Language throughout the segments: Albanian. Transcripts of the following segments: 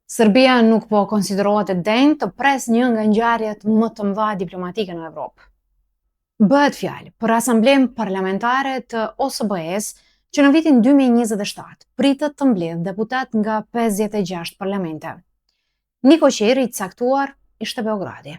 Serbia nuk po konsiderohet e denjë të presë një nga ngjarjet më të mëdha diplomatike në Evropë. Bëhet fjalë për Asamblenë Parlamentare të OSBE-së që në vitin 2027 pritet të mbledhë deputetë nga 56 parlamente. Nikoqir i caktuar ishte Beogradi.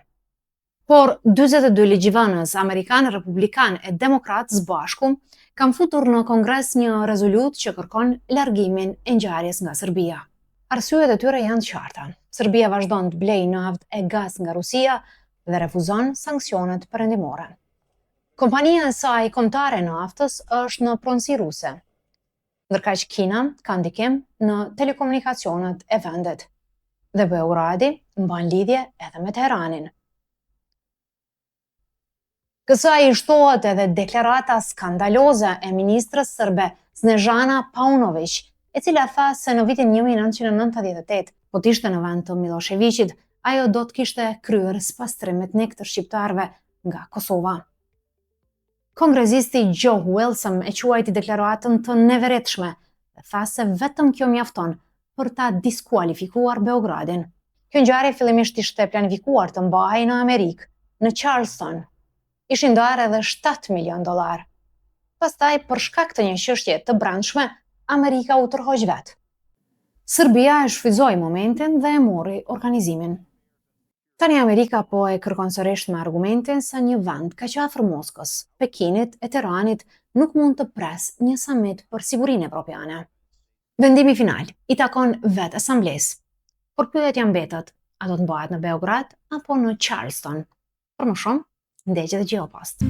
Por 42 ligjvënës amerikanë, republikanë e demokratë së bashku kanë futur në Kongres një rezolutë që kërkon largimin e ngjarjes nga Serbia. Arsyet e tyre janë të qarta. Serbia vazhdon të blejë naftë e gaz nga Rusia dhe refuzon sanksionet perëndimore. Kompania e saj kombëtare e naftës është në pronësi ruse. Ndërkaq Kina ka ndikim në telekomunikacionet e vendit dhe Beogradi mban lidhje edhe me Teheranin. Kësaj i shtohet edhe deklarata skandaloze e ministres sërbe Snezhana Paunoviq, e cila tha se në vitin 1998, po të ishte në vend të Millosheviqit, ajo do të kishte kryer spastrim etnik të shqiptarëve nga Kosova. Kongresisti Joe Wilson e quajti deklaratën të neveritshme dhe tha se vetëm kjo mjafton për ta diskualifikuar Beogradin. Kjo ngjarje fillimisht ishte planifikuar të mbahej në Amerikë, në Charleston. Ishin ndarë edhe 7 milion dollarë. Pastaj, për shkak të një çështje të brendshme, Amerika u tërhoq vetë. Serbia e shfrytëzoi momentin dhe e mori organizimin. Tani Amerika po e kërkon sërish me argumentin se një vend kaq afër Moskës, Pekinit e Teheranit nuk mund të presë një samit për sigurinë evropiane. Vendimi final i takon vetë asamblesë. Por pyetja mbetet, a do të mbahet në Beograd apo në Charleston? Për më shumë, ndiqni Geopost.